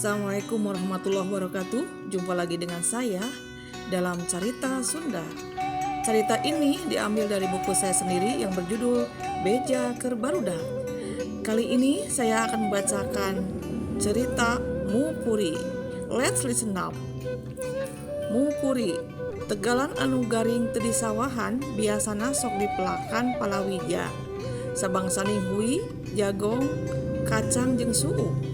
Assalamualaikum warahmatullahi wabarakatuh. Jumpa lagi dengan saya dalam Carita Sunda. Cerita ini diambil dari buku saya sendiri yang berjudul Beja Keur Barudak. Kali ini saya akan membacakan cerita Mupuri. Let's listen up. Mupuri, tegalan anu garing teu disawahan biasana sok dipelakan palawija. Sabangsaning hui, jagong, kacang jeung suuk.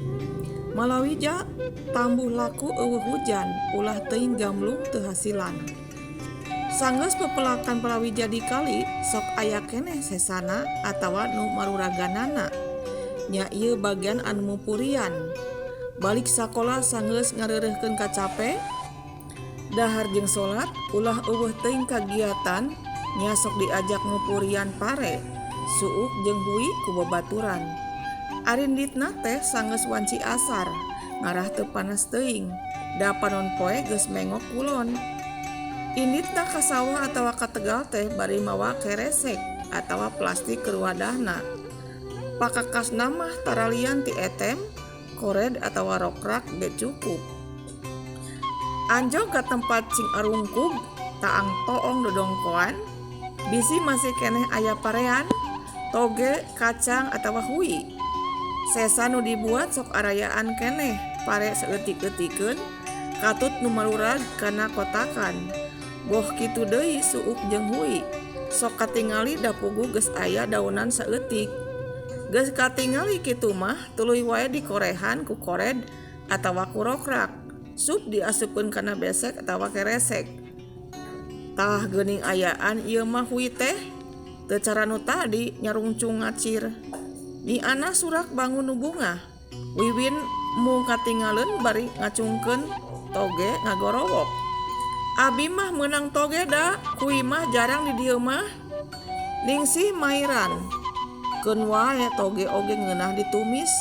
Malawija tambuh laku euweuh hujan, ulah teuing gamlung teu hasilan. Sanggeus pepelakan palawija di kali, sok aya keneh sesana atawa nu maruraganana. Nya ieu bagian anu mupurian. Balik sakola sanggeus ngareureuhkeun kacape, dahar jeung salat, ulah euweuh teuing kagiatan nya sok diajak mupurian pare, suuk jeung hui ku babaturan. Arinditna teh sanggeus wanci asar, ngarah teu panas teuing, da panon poe geus mengok kulon. Inditna ka sawah atawa ka tegal teh bari mawa keresek atawa plastik keur wadahna. Pakakasna mah taralian ti etem, kored atawa rokrak ge cukup. Anjog ka tempat cing arungkug, taang toong dodongkoan, bisi masih keneh aya parean, toge, kacang atawa hui. Sesa nu dibuat sok arayaan keneh, pare saeutik-eutikeun, katut nu marurag kana kotakan. Boh kitu deui suuk jeung hui, sok katingali da puguh geus aya daunan saeutik. Geus katingali kitu mah tuluy wae dikorehan ku kored atawa ku rokrak, sup diasupkeun kana besek atawa keresek. Tah geuning ayaan ieu mah hui teh, teu cara nu tadi nyarungcung ngacir. Ni Ana surak bangun nu bungah, Wiwin mung katingaleun bari ngacungkeun toge ngagorowok. Abi mah meunang toge da, hui mah jarang di dieu mah. Ningsih mairan, keun wae toge oge ngeunah ditumis.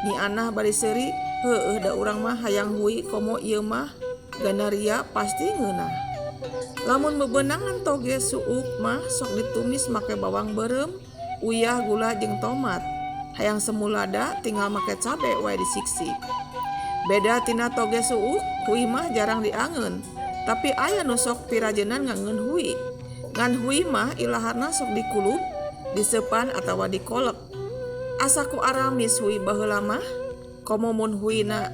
Ni Anah bari seuri, heueuh da urang mah hayang hui komo ieu mah gandaria pasti ngeunah. Lamun bebenangan toge suuk mah sok ditumis make bawang beureum, uyah, gula jeung tomat. Hayang semu lada tinggal make cabe wae disiksi. Beda tina toge suuk, hui mah jarang diangeun. Tapi aya nu sok pirajenan ngangeun hui. Ngan hui mah ilaharna sok dikulub, diseupan atawa dikolek. Asa ku aramis hui baheula mah, komo mun huina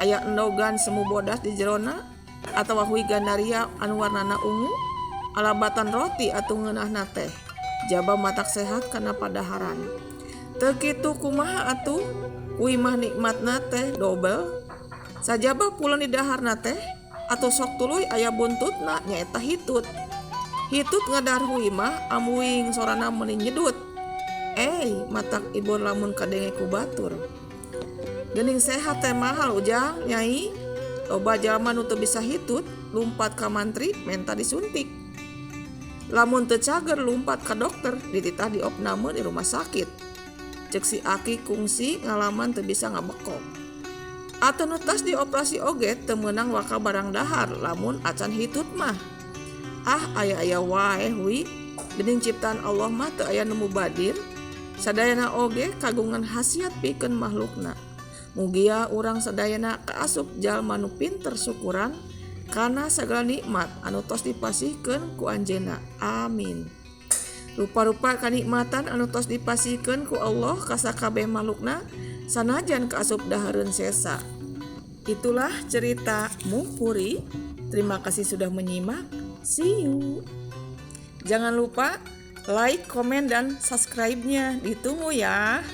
aya endogan semu bodas di jerona atawa hui gandaria anu warnana ungu, alabatan roti atuh ngeunahna teh. Jaba matak sehat kana padaharan. Teu kitu kumaha atuh, hui mah nikmatna teh dobel. Sajaba pulen di daharna teh atuh sok tuluy aya buntutna nyaeta hitut. Hitut ngadahar hui mah amuing sorana meuni nyedut. Matak ibon lamun kadenge ku batur. Geuning sehat teh mahal ujang, nyai. Loba jalma nu teu bisa hitut lumpat ka mantri menta disuntik. Lamun teu cager lumpat ka dokter dititah diopname di rumah sakit. Ceuk si aki kungsi ngalaman teu bisa ngabekok. Atuh nu tas dioperasi oge teu meunang waka barang dahar lamun acan hitut mah. Ah aya-aya wae hui, geuning ciptaan Allah mah teu aya nu mubadir. Sadayana oge kagungan khasiat pikeun makhlukna. Mugia urang sadayana kaasup jalma nu pinter syukuran kana sagala nikmat anu tos dipasihkeun ku Anjeunna. Amin. Rupa-rupa kanikmatan anu tos dipasihkeun ku Allah ka sakabeh makhlukna sanajan kaasup dahareun sesa. Itulah cerita Mupuri. Terima kasih sudah menyimak. See you. Jangan lupa like, komen, dan subscribe-nya. Ditunggu ya.